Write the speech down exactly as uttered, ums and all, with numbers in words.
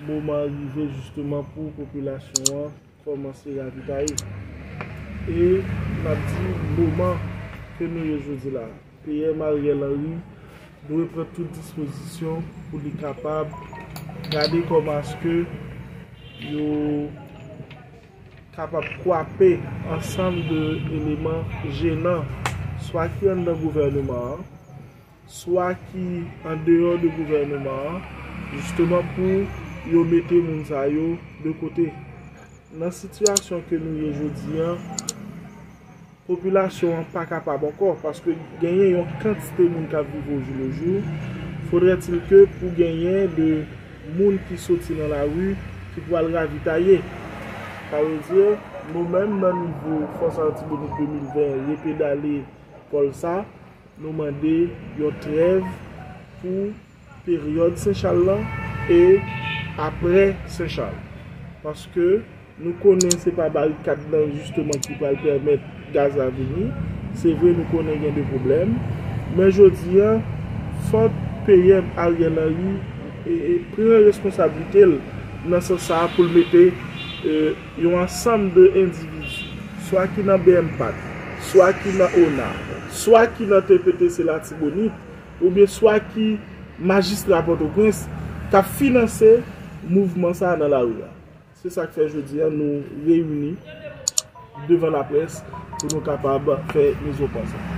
Moman an rive jisteman pou popilasyon an kòmanse ravitaye. E n ap di moman ke nou ye jodi la, P M Ariel Henry dwe pran tout dispozisyon pou li kapab gade kòman aske yo kapab kwape ansanm de eleman jenan, swa ki anndan gouvèneman an, swa ki andeyò de gouvèneman an, jisteman pou yo mete moun sa yo de kote. Nan sitiyasyon ke nou ye jodi an, popilasyon an pa kapab ankò, paske genyen yon kantite moun k ap viv au jour le jour. Faudrait-il que pou genyen de moun ki soti nan lari, ki pral ravitaye. Sa vle di, nou menm nan nivo Fòs Artibonit de mil ven, repedale pòl sa, nou mande yon trèv pou peryòd Sen Chal lan e apre Sen Chal. Paske nou konnen se pa barikad lan jisteman ki pral pèmèt gaz la vini. Se vre nou konnen gen de pwoblèm, men jodi an, fòk P M Ariel Henry e, e, pran responsablite l nan sans sa a pou l mete, e, yon ansanm de endividi, swa ki nan B M pat, swa ki nan ona, swa ki nan T P T C Latibonit, oubyen swa ki majistra Pòtoprens, k ap finanse mouvman sa a nan lari a. Se sa k fè jodi a nou reyini devan laprès pou nou kapab fè mizopwen sa.